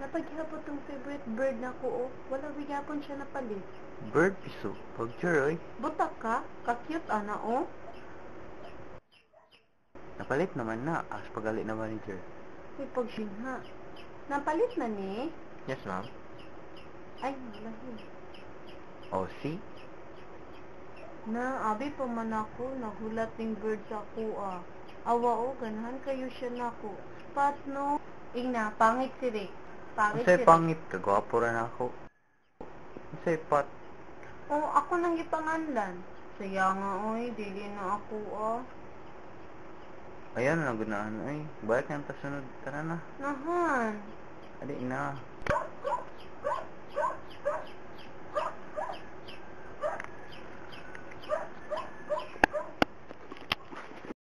Napaghihapon tong favorite bird nako oh. Wala gihapon siya napalit. Bird piso. Picture oy. Butak ka? Ka-cute ana oh. Napalit naman na. As pagali na manager. Uy, pagsingha. Napalit na ni? Yes, ma'am. Ay, lahi. Oh, see? Na, abi pa man ako, naghulat ning bird sa ako ah. Awa oh, ganahan kayo siya nako. Pat no. Ingna, pangit si Rick. Pangit Unsay si Rick. Pangit, kagwapo ra na ako. Unsay pat? Oh, ako nang gipanganlan. Saya nga oy, dili na ako ah. Ayan na gunahan ay. Balik na ta sunod. Tara na. Nahan. Adi na.